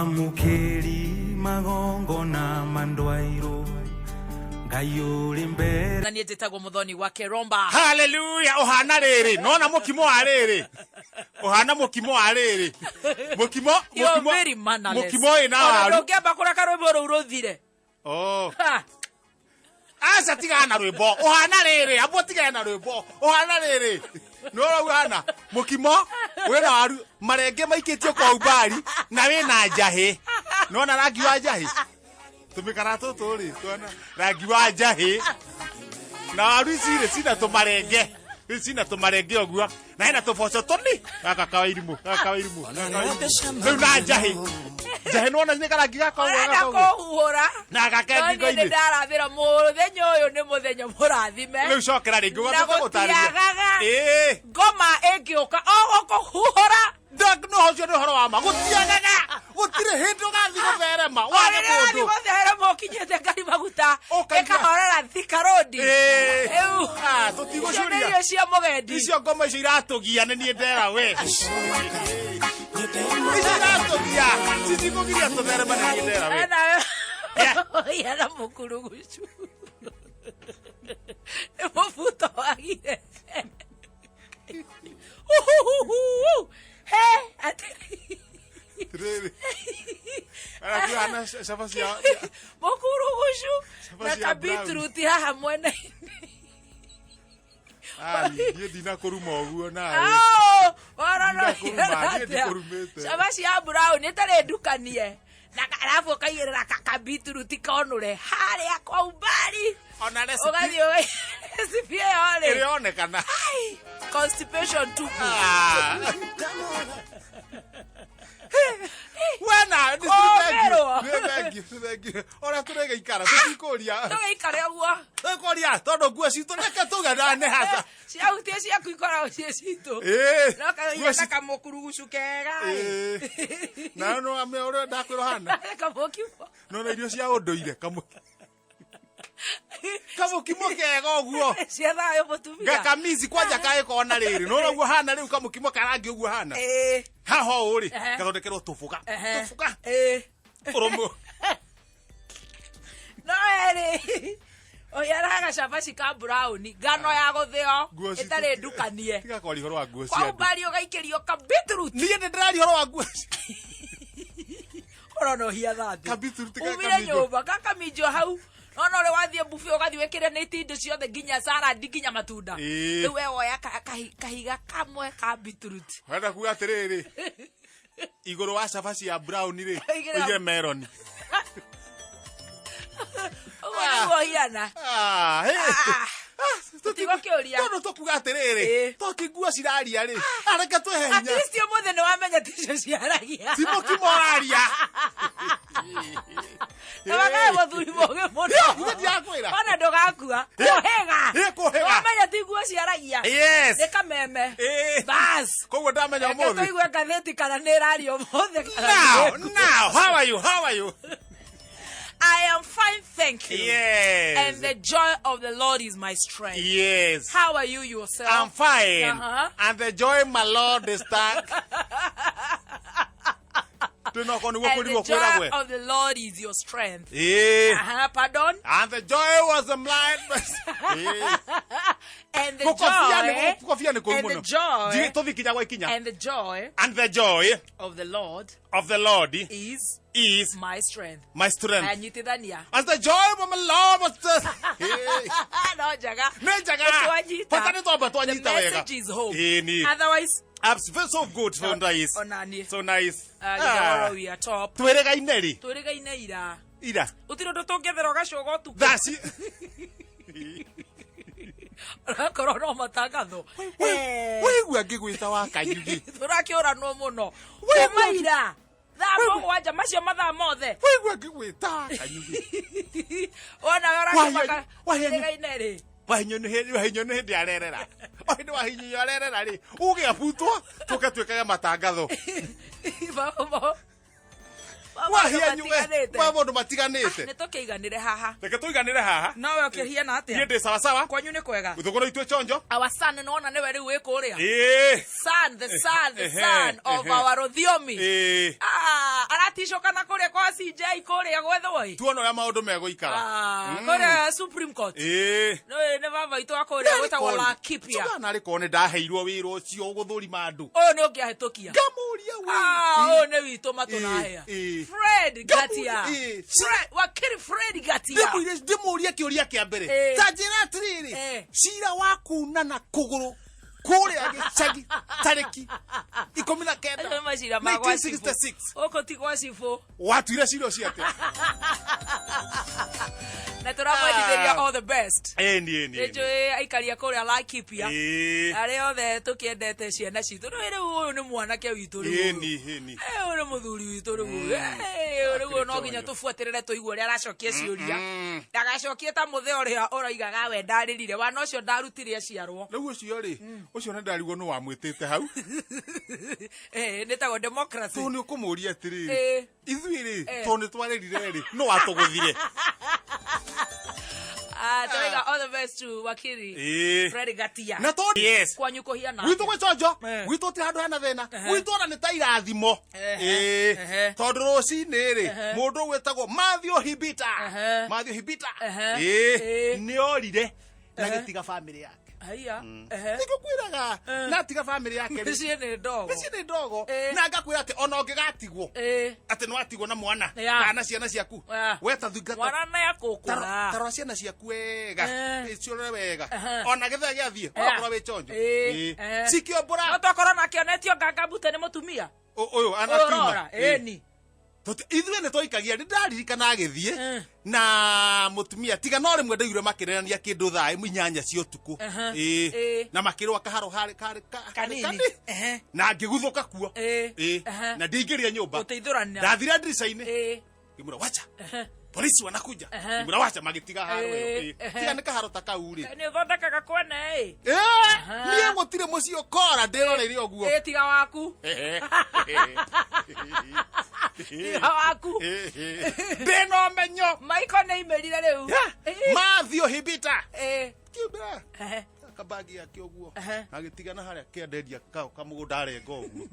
Mwamũkĩri magongona mandwairwo Ngai ũrĩ mbere Na niĩ njĩtagwo Mũthoni wa Kĩromba. Haleluya, ũhana rĩrĩ nona mũkimo wa rĩrĩ, ũhana mũkimo wa rĩrĩ, mũkimo You're mũkimo very mannerless. mũkimo wĩna Ona waru. ndũngĩamba kũreka rwĩmbo rũu rũthire. Oh. Ha! Aca, tigana na rwĩmbo, ũhana rĩrĩ, ambwo tigana na rwĩmbo, ũhana rĩrĩ nĩwona ũhana mũkimo wĩna waru, marenge maikĩtio kwa umbari na wĩna njahĩ, nĩwona rangi wa njahĩ, tũmĩkara tũtũ rĩ, tuona rangi wa njahĩ na waru ici rĩ cina tũmarenge rĩ, cina tũmarenge ũguo na hena tũboco tũni gaka kawairimũ, gaka kawairimũ, gaka kawairimũ. Rĩu na njahĩ, njahĩ nĩwona nĩ karangi gaka ũguo, Ũrenda gaka ũguo. kũhuhũra. Na gake No niĩ nĩ ngingo-inĩ. ndarathĩra mũthenya ũyũ nĩ mũthenya mũrathime. Rĩu cokera rĩngĩ Na ũgatuĩka gũtarĩria. gũtiagaga. Ĩĩ. Ngoma ĩngĩũka o gũkũhuhũra. No ũcio nĩ ũhoro wa ma, gũtiagaga, gũtirĩ hĩndĩ ũgathiĩ gũtherema wage Rĩrĩa ũrathiĩ mũndũ. gũtherema ũkinyĩte ngari maguta Ũkaigua. ĩkahorera Thika Road. Ĩĩ. Rĩu Ah, icio nĩ tũtigũcuria irio cia mũgendi. Icio ngoma icio iratũgia, nĩ niĩ ndera we, icio iratũgia citikũgiria tũtherema, nĩ niĩ ndera we. Nawe Yeah. ũhiana mũkurugucu nĩ mũbuto wagire. Uhuhuhu. He, Rĩrĩ arakuhana cabaci ya mũkurugucu Cabaci na ya brown. kabitruti haha mwena-inĩ. Ah, niĩ ndinakũruma ũguo nawe. Ao, wona no Ndinakũruma, niĩ atĩa? ndikũrumĩte. Cabaci ya brown ĩtarĩ ndukanie na arabu ũkaigĩrĩra kabitruti konũre harĩa kwa umbali. Ona recipe Ũgathiĩ recipe ĩyo rĩ, ĩrĩonekana. Ai, constipation tupu. Ah. Wena Kũũmĩrwo. nĩ thengiũ ũrĩa tũrĩgĩikara tũtikũria. Tũgĩikare ũguo. Tũkũria tondũ nguo citũ reke tuge na nĩ haca. Ciahutie ciaku ikoragwo ciĩ citũ. Ĩĩ. No kaũiga Nguo na kamũkurugucu kega. Ĩĩ. Nayo no ame ũrĩa ndakwĩra hana. Kamũkimo. No na irio cia ũndũire kamũkimo kega ũguo. Cia thayũ mũtumia. Gakamici kwanja kaĩkona rĩrĩ nona ũguo hana rĩu kamũkimo karangi ũguo hana. Haha ũũ rĩ gathondekerwo tũbũga, tũbũga ũrũmũ. No erĩ ũhianaga cabaci ka brown ngano ya gũthĩo Nguo citũ ĩtarĩ ndukanie. Tiga kwaria ũhoro wa nguo kwa cia andũ. umbali ũgaikĩrio ka beetroot. Niĩ nĩ ndĩraria ũhoro wa nguo Ũrona ũhia thathi. Ka beetroot Umire gakaminjwo. nyũmba gakaminjwo hau nona ũrĩa wathiĩ buffet ũgathiĩ wĩkĩre nĩ indo ciothe nginya salad nginya matunda. Rĩu we woya kahiga kamwe ka beetroot. Wenda kuga atĩrĩrĩ, igũrũ wa cabaci ya brown rĩ, Ũigĩre- ũige melon. Ũguo nĩguo ũhiana. Ah, hey. Ah. Ah, Tũtigũkĩũria. Tondũ tũkuga atĩrĩrĩ, to ti nguo ciraria rĩ, areke twĩhe At hinya. least ũmũthĩ nĩ wamenya ticio ciaragia. Ti mũkimo ũraria. Tabakae mũthuri mũgĩ mũno. Ĩyo, githĩ ndirakwĩra? Ona ndũgakua. Ĩ. Kũhĩga. Ĩ, kũhĩga. Wamenya ti nguo ciaragia. Yes. Nĩ kameme. Ĩ. Bas. Koguo ndamenya Reke ũmũthĩ. tũigue ngathĩti kana nĩ ĩraria ũmũthĩ kana Now, nĩ ĩkuo. now, how are you? How are you? I am fine, thank you. Yes. And the joy of the Lord is my strength. Yes. How are you yourself? I'm fine. And the joy my Lord is back. Twĩnoko nĩguo And the kũrigwo joy kwĩragwe. of the Lord is your strength. Ĩĩ. Pardon? And the joy was a blind. Ĩĩ. And the Gũkobia nĩ joy gũkobia nĩ kũru and the mũno. joy Tũthiĩ kinya gwa ikinya. and the joy And the joy of the Lord of the Lord is is my strength. my strength. Anyitithania. As the joy of my Lord was the Ĩĩ. No njega. Nĩ njega. Nĩtwanyita. Bata nĩ twamba twanyita The wega. message is home. Ĩĩ, nĩ. Otherwise, So good, so nice. Ona niĩ. So nice. Githogoro we are top. Twĩrĩgaine rĩ? Twĩrĩgaine ira. Ira. Gũtirĩ ũndũ tũngĩethera ũgacũga ũtukũ. Thaa ci Onakorwo no matangatho. Waigua ngĩgwĩta wa kanyugi. Tũrakĩũranwo mũno. Waigua- Kuma ira. Thaa 7 macio mathaa mothe. Waigua ngĩgwĩta wa kanyugi. Wona ũrakĩmaka. Wahianyu- Twĩrĩgaine rĩ. Wahinyo nĩ hĩndĩ, wahinyo nĩ hĩndĩ arerera. O hĩndĩ wahinyo arerera rĩ, uge abutwo tũke twĩkage matangatho. Wahianyu we, ma maũndũ matiganĩte. Nĩ tũkĩiganĩre haha. Reke tũiganĩre haha. Nowe ũkĩhiana Niĩ atĩa? ndĩ sawasawa. Kwanyu nĩ kwega? Thũgũrũ itwĩ chonjo. Our son nĩwona nĩwe rĩu wĩ kũrĩa. Ĩĩ. Son, the son, the Ehe, son of ehe. our Rũthiomi. Ĩĩ. Ah, Tũraticũkana kũrĩa kwa CJ kũrĩa gwethwo ĩ. Tuona ũrĩa maũndũ megũikara. Ah, kũrĩa Supreme Court. Ĩĩ. Nĩ baba witũ wa kũrĩa gwĩtagwo Laikipia. Narĩ korwo nĩ ndaheirwo wĩra ũcio gũthũrima andũ. Ũyũ nĩ ũngĩahĩtũkia. Ngamũria wĩ. Ah, ũyũ nĩ witũ matũnahĩa. Ĩĩ. Fred Ngatia. Ĩĩ. Wakiri Fred Ngatia. Ndĩmũrie kĩũria kĩa mbere. Ĩĩ. Ta njĩra atĩrĩrĩ, Ĩĩ. cira wa kunana kũgũrũ kũrĩa gĩcagi tarĩki 19 Acio nĩ macira ma gwa cibũ. 1966 Gũkũ ti gwa cibũ. Watuire cira ũcio atĩa? Na tũramwendithĩria Ah. all the best. Ĩni, ĩni, Nĩ ĩni. njũĩ aikaria kũrĩa Laikipia. Ĩĩ. Arĩa othe tũkĩendete ciana citũ. Rĩu rĩu ũyũ nĩ mwanake witũ rĩu ũyũ. Ĩni, ĩni. Eh, ũyũ nĩ mũthuri witũ rĩu ũyũ. Eh, rĩu ũyũ no nginya tũbuatĩrĩre tũigue ũrĩa aracokia ciũria. Ndagacokie ta mũthee ũrĩa ũroigaga we ndarĩrire. Wana ũcio ndarutire aciarwo. Rĩu ũcio rĩ, ũcio nĩ ndarigwo nĩ wamwĩtĩte hau. Eh, nĩtagwo democracy. Tondũ nĩ ũkũmũria atĩrĩrĩ, Ĩĩ. ithuĩ rĩ, Ĩĩ. tondũ nĩ twarĩrire rĩ, no watũgũthire. Ah, tũraiga all the best to wakiri Ĩĩ. Fred Ngatia. Na tondũ yes. Kwanyu kũhiana. Gwitũ gwĩ conjo, Eh. gwitũ ti handũ hena thĩna, Ehe. gwitũ ona nĩ ta irathimo. Ehe. Ĩĩ. Ehe. Tondũ rũcinĩ rĩ, Ehe. mũndũ ũgwĩtagwo Matthew Hibita, Ehe. Matthew Hibita, Ehe. ĩĩ, Ĩĩ. nĩ orire na Ehe. gĩtiga bamĩrĩ yake. Haiya. Ehe. Nĩngũkwĩraga, Eh. na atiga bamĩrĩ yake rĩ, Mĩciĩ nĩ ndogo. mĩciĩ nĩ ndogo, Ĩĩ. na ngakwĩra atĩ ona ũngĩgatigwo, Ĩĩ. atĩ nĩ watigwo na mwana Yeah. kana ciana ciaku, Yeah. we ta thungata Mwana nĩ akũkũra. tarora ciana ciaku wega, Eh. ciũrore wega, Ehe. ona gĩthaa gĩathiĩ ũgakorwo wĩ chonjo. Ĩĩ. Ĩĩ. Ehe. Cikĩombũra No tokorwo nakĩonetio ngangambute nĩ mũtumia. Ũyũ anakiuma. Ũrora. Ĩni. Ithuĩ nĩ twaikagia, nĩ ndaririkana agĩthiĩ Eh. na mũtumia, tiga no rĩmwe ndaiguire makĩrerania kĩndũ thaa 8 cia ũtukũ. Aha. Ĩĩ. Ĩĩ. Na makĩrũa kaharo harĩ karĩ Kanini. Ehe. na ngĩguthũka kuo. Ĩĩ. Ĩĩ. Ehe. Na ndingĩria nyũmba, Gũteithũrana. ndathire ndirica-inĩ, Ĩĩ. ngĩmwĩra wacha, Ehe. polisi wanakuja. Ehe. Ngĩmwĩra wacha, magĩtiga haro ĩyo. Ĩĩ. Ĩĩ. Ehe. Tiga nĩ kaharo ta kau rĩ. Nĩ ũthondekaga kwene ĩ. Ĩĩ, niĩ gũtirĩ mũciĩ ũkora ndĩroreire ũguo. Ĩĩ, tiga waku. Tiga waku. Ndĩna ũmenyo. Maiko nĩ aimĩrire rĩu. Ĩĩ. Matthew Hibita Ĩĩ. kiumbĩra Ehe. kabagi yake ũguo, Ehe. agĩtigana harĩa kĩandendia kamũgũnda arenga ũguo.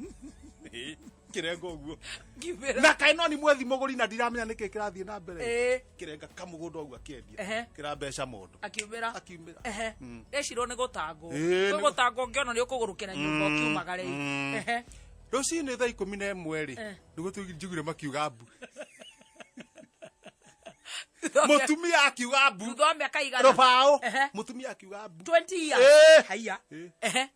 Ĩĩ, kĩrenga ũguo. Ngiumĩra. Na kaĩ no nĩ mwethi mũgũri na ndiramenya nĩkĩ kĩrathiĩ na mbere. Ĩĩ. Kĩrenga kamũgũnda ũguo akĩendia, Ehe. kĩrambeca mũndũ. Akiumĩra. Akiumĩra. Ehe. Ecirwo nĩ gũtangwo. Ĩĩ, Kwĩ gũtangwo ũngĩona nĩ ũkũgũrũkĩra nyũmba ũkiumaga rĩu. Ehe. Rũcinĩ thaa 11 rĩ, Eh. nĩguo njiguire makiuga mbu, mũtumia akiuga mbu. Thutha wa mĩaka igana? Rũbaũ. Ehe. Mũtumia akiuga mbu. 20 years. Ĩĩ. Haiya. Ĩĩ. Ehe.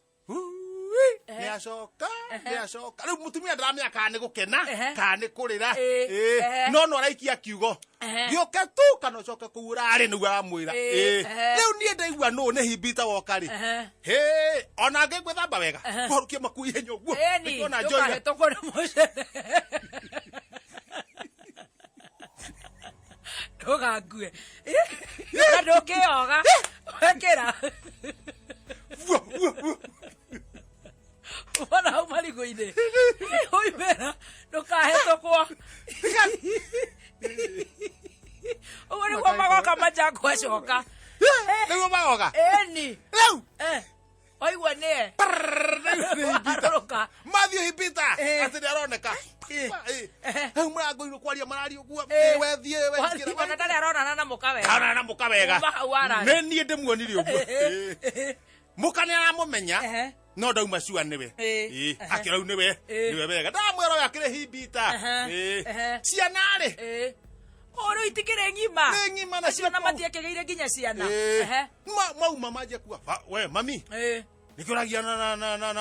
Nĩ acoka, nĩ acoka rĩu mũtumia ndaramenya kana nĩ gũkena Ehe. kana nĩ kũrĩra. Ĩĩ. Ĩĩ. Ehe. No no araikia kiugo, Ehe. gĩũke tu kana ũcoke kũu ũrarĩ, nĩguo aramwĩra. Ĩĩ. Ĩĩ. Ehe. Rĩu niĩ ndaigua nũ nĩ himbita woka rĩ, Ehe. hĩ, ona ngĩgwĩthamba wega Ehe. kwarũkia makui ihenya ũguo. Ĩni. Nĩkĩona njoiga. Ndũkahĩtũkwo nĩ mũcene. Ndũgakue. Na ndũngĩyoga. Wekĩra. Vuo, vuo, vuo. Wona hau marigũ-inĩ. Ũimĩra. Ndũkahĩtũkwo. Ũguo nĩguo magoka manjangu acoka. Nĩguo magoka. Ĩni. Rĩu Eh. Waigua nĩye. Nĩ hibita. Warũrũka. Matthew Hibita Ĩĩ. atĩ nĩ aroneka. Ĩĩ. Ĩĩ. Ehe. Hau mũrango-inĩ kwaria mararia ũguo. Ĩĩ. Ĩĩ, wethiĩ Wathiĩ, ona ndarĩ aronana na mũka wega. Aronana na mũka wega. Kuma hau arari. Nĩ niĩ ndĩmuonire ũguo. Ĩĩ. Mũka nĩ aramũmenya, Ehe. no ndauma cua nĩwe. Ĩĩ. Ĩĩ, Ehe. akĩra rĩu nĩwe. Ĩĩ. Nĩwe wega ndamwĩra ũyũ akĩrĩ hibita. Ehe. Ĩĩ. Ehe. Ciana rĩ, Ĩĩ. O rĩu itikĩrĩ ng'ima. Nĩ ng'ima na Acio na ciakũu. matiakĩgĩire nginya ciana. Ĩĩ. Ehe. Mauma manjia kuga, "We mami, Ĩĩ. nĩkĩo ũragia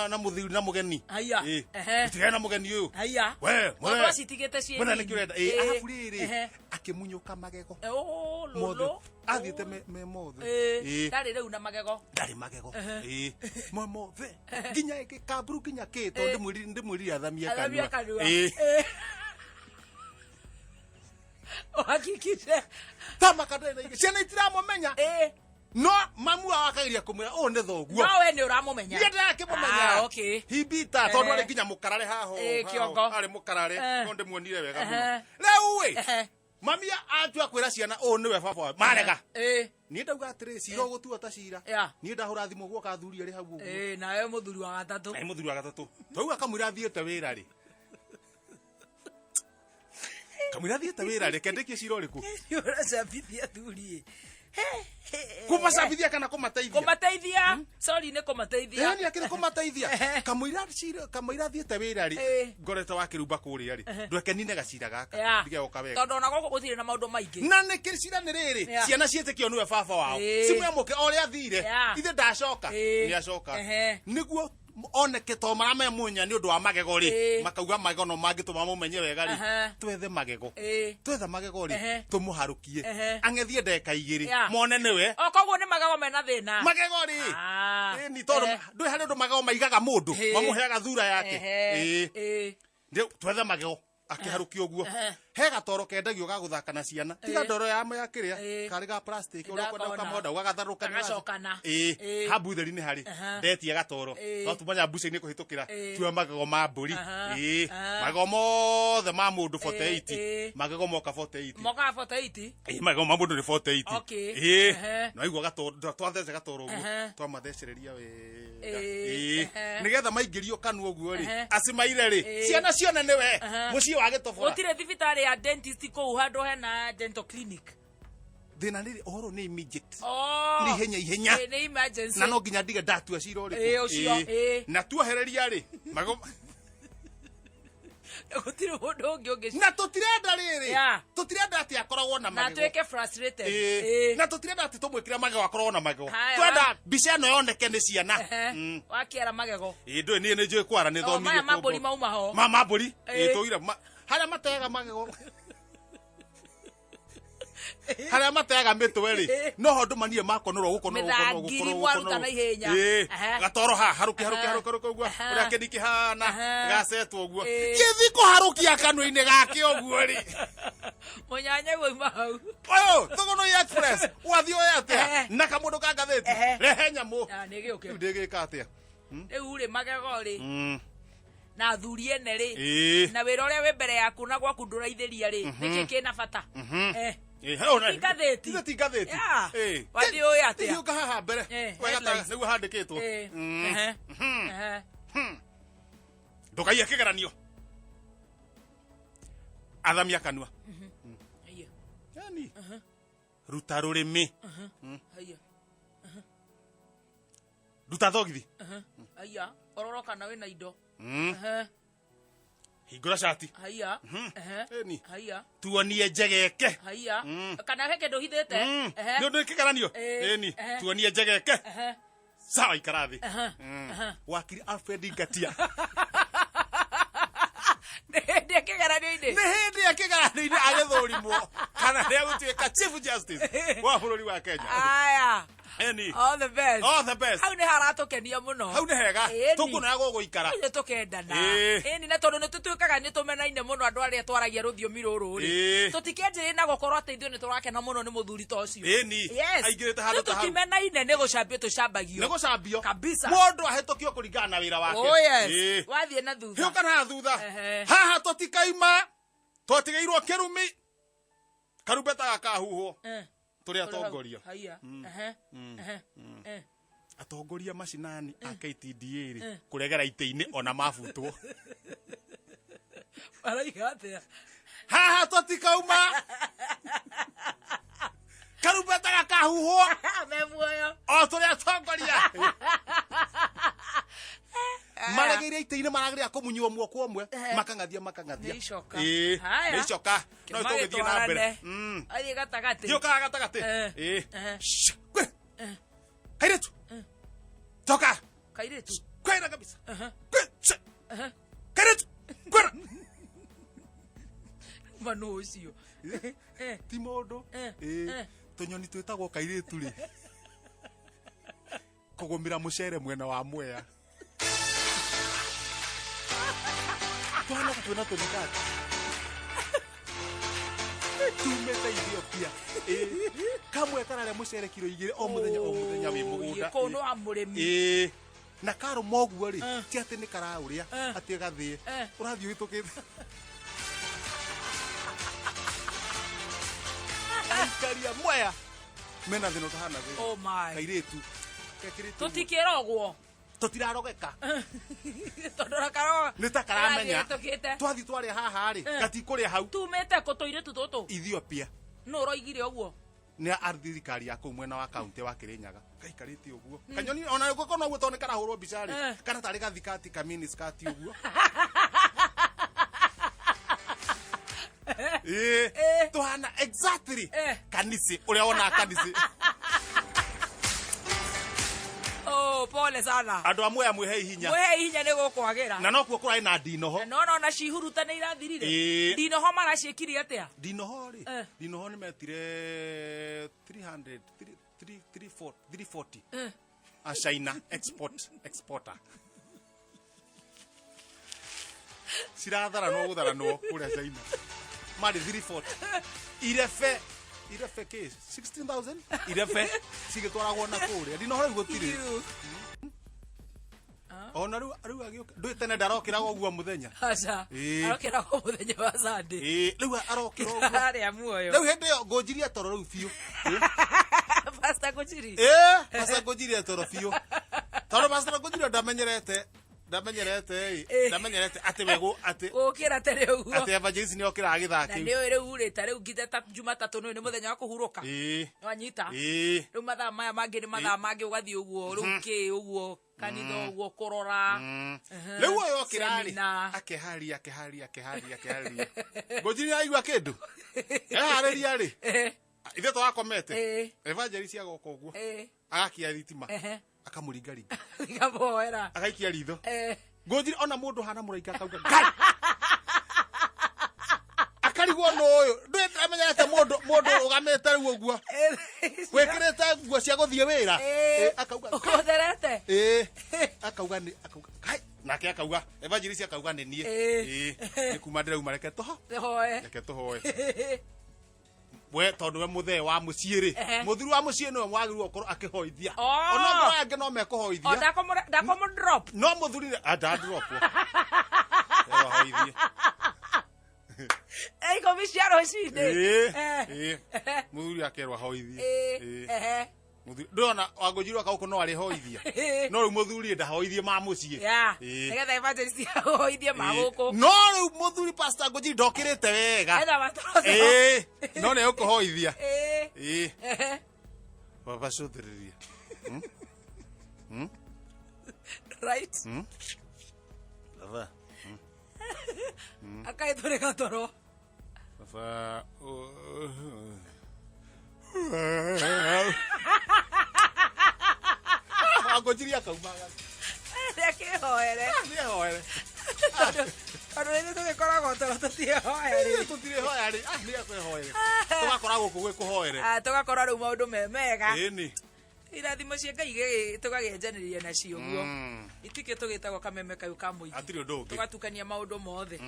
na mũthuri na mũgeni?" Haiya. Ĩĩ. Ehe. Tigana na mũgeni ũyũ. Haiya. We, we. Tondũ acitigĩte ciĩ Mwena nini. nĩkĩo ũrenda. Ĩĩ, Ĩĩ. arabu rĩrĩ, Ehe. akĩmunyũka magego Ũ, mothe. lũlũ. Athiĩte me mothe. Ĩĩ. Ĩĩ. Ndarĩ rĩu na magego. Ndarĩ magego. Ĩĩ. Mo mothe nginya kamburu nginya kĩ, tondũ ndĩmwĩrire athamie Athamie kanua. kanua. Ĩĩ. Ĩĩ. Ũhakikishe. Tamaka ndarĩ na igĩ, ciana itiramũmenya. Ĩĩ. No mamu wao akageria kũmwĩra ũyũ nĩ thoguo. No we nĩ ũramũmenya. Niĩ ndĩrakĩmũmenya. Ah, okay. Hibita tondũ Ehe. arĩ nginya mũkarare haho. Ĩĩ, haho, kĩongo. arĩ mũkarare, Eh. no ndĩmuonire wega Ehe. mũno rĩu ĩ. Ehe. Mami atua kwĩra ciana ũyũ nĩwe baba wao, marega. Ĩĩ. Niĩ ndauga atĩrĩ, cira ũgũtua ta cira. Yeah. Niĩ ndahũra thimũ guoka athuri arĩ hau ũguo. Ĩĩ, nawe mũthuri wa gatatũ. Nĩ mũthuri wa gatatũ twauga kamwĩra athiĩte wĩra rĩ. Kamũira thiĩte wĩra, reke ndĩkie cira ũrĩkũ? Ũracambithia athuri. Kũmacambithia kana kũmateithia? Kũmateithia, sorry, nĩ kũmateithia. Ĩni akĩrĩ kũmateithia. Kamũira cira, kamũira thiĩte wĩra rĩ, ngorete wa kĩrumba kũrĩa rĩ, ndweke nine gacira gaka ndige goka wega. Tondũ ona gũkũ gũtirĩ na maũndũ maingĩ. Na nĩ kĩ cira nĩ rĩrĩ, ciana ciĩtĩkio nĩwe baba wao. Cimwe mũke o ũrĩa athire, ithe ndacoka, nĩ acoka. Nĩguo oneke to maramemunya nĩ ũndũ wa magego rĩ, makauga magego no mangĩtũma mũmenye wega rĩ, twethe magego. Twetha magego rĩ, tũmũharũkie, ang'ethie ndeka 2, mone nĩwe. O koguo nĩ magego mena thĩna. Magego rĩ. Ĩni tondũ ndũĩ harĩ ũndũ magego maigaga mũndũ, mamũheaga thura yake. Rĩu twethe magego, akĩharũkio ũguo. He gatoro kendagio ga gũthaka na ciana, tiga ndoro ya ya kĩrĩa, karĩ ga plastic ũrĩa ũkwenda. Ndakona. Ũkamonda ũgagatharũka. Gagacokana. Ha mbutheri nĩ harĩ ndetia gatoro, no tumanya mbuca-inĩ kũhĩtũkĩra, tua magego ma mbũri. Magego mothe ma mũndũ 48. Magego moka 48. Mokaga 48. Magego ma mũndũ nĩ 48. No igua gatoro twathece gatoro ũguo, twamathecereria wega. Nĩgetha maingĩrio kanua ũguo rĩ, acimaire rĩ, ciana cione nĩwe mũciĩ wa gĩtobora. Gũtirĩ thibitarĩ ya dentist kũu handũ hena dental clinic? Thĩna nĩ ũhoro nĩ immediate. Oh. Nĩ ihenya ihenya. Nĩ emergency. Na no nginya ndige ndatua cira ũrĩkũ. Ũcio, Na tuohereria rĩ mago. Gũtirĩ mũndũ ũngĩ ũngĩ. Na tũtirenda rĩrĩ, tũtirenda atĩ akoragwo na Na magego. atuĩke frustrated. Na tũtirenda atĩ tũmwĩkĩre magego akoragwo na magego. Haya, Twenda mbica ĩno yoneke nĩ ciana. Wakiara magego. Ndũĩ niĩ nĩ njũĩ kwara, nĩ Oh, thomire. maya ma mbũri mauma ho. Ma mbũri. Tũire harĩa mateaga magego, harĩa mateaga mĩtwe rĩ, no ho ndũmanie makonorwo gũkonorwo. Mĩthangiri mwaruta na ihenya. Gatoro ha haruki haruki haruki haruki ũguo, ũrĩa kĩni kĩhana gacetwo ũguo, kĩthi kũharũkia kanua-inĩ gake ũguo rĩ. Mũnyanya wauma hau. Ũyũ Thũgũnũi Express wathiĩ ũyũ atĩa na kamũndũ ka ngathĩti, rehe nyamũ. Ah, nĩ gĩũke. Rĩu ndĩgĩka atĩa? Rĩu rĩ, magego rĩ, na athuri ene rĩ, na wĩra ũrĩa wĩ mbere yaku na gwaku ndũraithĩria rĩ, nĩkĩ kĩna bata? Hau Ti ngathĩti. Ithe ti ngathĩti. Wathiĩ ũĩ atĩa? Thiĩ haha mbere. Wega ta Headlines. nĩguo handĩkĩtwo. Ndũkaiye kĩgeranio, athamia kanua. Haiya. Yani ruta rũrĩmĩ. Haiya. Ruta thogithi. Haiya, ororo kana wĩna indo. Hingũra cati. Haiya. Ĩni. Haiya. Tuonie njegeke. Haiya, kana he kĩndũ hithĩte. Nĩ ũndũ kĩgeranio. Ĩni tuonie njegeke. Sawa, ikara thĩ. Wakiri Alfred Ngatia. Nĩ hĩndĩ ya kĩgeranio-inĩ. Nĩ hĩndĩ ya kĩgeranio-inĩ agĩthũrimwo kana nĩ agũtuĩka chief justice wa bũrũri wa Kenya. Aya. Ĩni. All the best. All the best. Hau nĩ haratũkenia mũno. Hau nĩ hega. Ĩni. Tũkuona gũgũikara. Nĩ tũkendana. Ĩni, na tondũ nĩ tũtuĩkaga nĩ tũmenaine mũno andũ arĩa twaragia rũthiomi rũrũ rĩ, tũtikĩanjĩrĩ na gũkorwo atĩ ithuĩ nĩ tũrakena mũno nĩ mũthuri ta ũcio. Ĩni. Yes. Aingĩrĩte handũ ta hau. Tũtimenaine, nĩ gũcambio tũcambagio. Nĩ gũcambio. Kabisa. Mũndũ ahĩtũkio kũringana na wĩra wake. Oh yes. Wathiĩ na thutha. Hiũka na thutha. Haha tũtikaima, twatigĩirwo kĩrumi, karumbeta gakahuhwo. Tũrĩ atongoria. Haiya. Ehe. Ehe. Atongoria macinani a KTDA rĩ, kũregera itĩ-inĩ ona mabutwo. Maraiga atĩa? Haha tũtikauma, karumbeta gakahuhwo. Me muoyo. O tũrĩ atongoria maregeire itĩ-inĩ, maragĩrĩa kũmunywo mwoko ũmwe, makang'athia makang'athia. Nĩ icoka. Ĩĩ, Haya. nĩ icoka no tũgĩthiĩ na mbere. Athiĩ gatagatĩ. Thiũkaga gatagatĩ. Shh, kwĩ kairĩtu toka. Kairĩtu. Kwĩra kabisa. Kwĩ, shh. Kairĩtu kwĩra. Manu ũcio. Ti mũndũ. Tũnyoni twĩtagwo kairĩtu rĩ, kũgũmĩra mũcere mwena wa Mwea, twana twĩna tũmĩkati tumĩte Ethiopia. Kamwe kararĩa mũcere kiro 2 o mũthenya o mũthenya wĩ mũgũnda. Kũu nĩ wa mũrĩmi. Na karũma ũguo rĩ, ti atĩ nĩ karaũrĩa atĩ gathĩe, ũrathiĩ ũhĩtũkĩte aikaria Mwea mena thĩna ũtahana thĩna. Oh my. Kairĩtu gekĩrĩte ũguo. Tũtikĩrogwo. Tũtirarogeka. Tondũ na karo Nĩ ta karamenya. Tũkĩte. Twathi twarĩa haha rĩ, gatikũrĩa hau. Tumĩte kũ tũirĩtu tũtũ? Ethiopia. Nũ ũroigire ũguo? Nĩ a thirikari ya kũu mwena wa kaunti wa Kirinyaga. Gaikarĩte ũguo. Kanyoni ona gũkorwo no ũguo tondũ nĩ karahũrwo mbica rĩ. Kana tarĩ gathikati ka mini skirt ũguo. Ĩĩ. Tũhana exactly kanisi ũrĩa wonaga kanisi. Oh, pole sana. Andũ amwe amwe he hinya. Mwĩhe hinya nĩ gũkwagĩra. Na nokuo kũrarĩ na ndinoho. No no na cihuruta nĩ irathirire. Ĩĩ. Ndinoho maraciĩkire atĩa? Ndinoho rĩ, ndinoho nĩ metire 300 3 340 a China export exporter. Ciratharanwo gũtharanwo kũrĩa China. Marĩ 340. Irebe irebe kĩ 16,000 irebe cigĩtwaragwo na kũrĩa. Ndinoho rĩu gũtirĩ. Iu. Ona rĩu rĩu agĩũka ndũĩ tene ndarokĩraga ũguo mũthenya. Aca. Ĩĩ. Arokĩra o mũthenya wa Sunday. Ĩĩ, rĩu arokĩra ũguo. Harĩa muoyo. Rĩu hĩndĩ ĩyo ngũnjirie toro rĩu biũ. Pastor Ngũnjiri. Ĩĩ, Pastor ngũnjirie toro biũ. Tondũ Pastor ngũnjirie ndamenyerete ndamenyerete ĩ ndamenyerete atĩ wego atĩ Gũkĩra tene ũguo. atĩ evangelist nĩ okĩraga gĩthaa Na kĩu. nĩ ũĩ rĩu rĩ ta rĩu nginya ta Jumatatũ nĩ mũthenya wa kũhurũka. Ĩĩ. Wanyita. Ĩĩ. Rĩu mathaa maya mangĩ nĩ mathaa mangĩ ũgathiĩ ũguo rĩu kĩ ũguo kanitha ũguo kũrora. Rĩu ũyũ okĩra rĩ Seminar. akeharia akeharia akeharia akeharia. Ngũnjirie aigua kĩndũ. Eharĩria rĩ. Ithuĩ tũrakomete. Evangelist agoka ũguo. Agakia thitima. Akamũringaringa. Ikaboera. Agaikia ritho. Ngũnjiri ona mũndũ hana mũraika akauga ngai. Akarigwo nũ ũyũ. Ndũĩ amenyerete mũndũ mũndũ ũrũgamĩte rĩu ũguo. Wĩkĩrĩte nguo cia gũthiĩ wĩra. Akauga ngai. Ũtherete. Ĩĩ. Akauga nĩ akauga ngai. Nake akauga evangelist akauga nĩ niĩ. Ĩĩ. Nĩ kuma ndĩrauma reke tũho. Hoe. Reke tũhoe. We tondũ we mũthee wa mũciĩ rĩ mũthuri wa mũciĩ nĩwe wagĩrĩirwo gũkorwo akĩhoithia. Oh. Ona ngorwo aya angĩ no O mekũhoithia. ndakomũ drop. No mũthuri nĩ andandropwo. Ahoithie. Ikũmi cia rũcinĩ. Ĩĩ. Ĩĩ. Mũthuri akerwo ahoithie. Ĩĩ. Mũthuri ndũrona wangũnjirwo kaũkũ no arĩhoithia. No rĩu mũthuri ndahoithie ma mũciĩ. Ya. Ĩĩ. Nĩgetha evangelist ahoithie ma Ĩĩ. gũkũ. No rĩu mũthuri pastor Ngũnjiri ndokĩrĩte wega. Etha matoro. Ĩĩ. No nĩ egũkũhoithia. Ĩĩ. Ĩĩ. Baba cũthĩrĩria. Right. Baba. Akaithũrĩka toro. Baba. Wangũnjiri akaumaga. Reke hoere. Nĩehoere. Tondũ rĩngĩ tũgĩkoragwo toro tũtiĩhoere. Tũtirĩ hoya rĩ. Ah, nĩekwehoere. Tũgakora gũkũ gwĩ kũhoere. Ah, tũgakora rĩu maũndũ me mega. Ĩni. Irathimo cia Ngai tũgagĩenjanĩria nacio ũguo. Itikĩ tũgĩtagwo kameme kayũ ka mũingĩ. Hatirĩ ũndũ ũngĩ. Tũgatukania maũndũ mothe.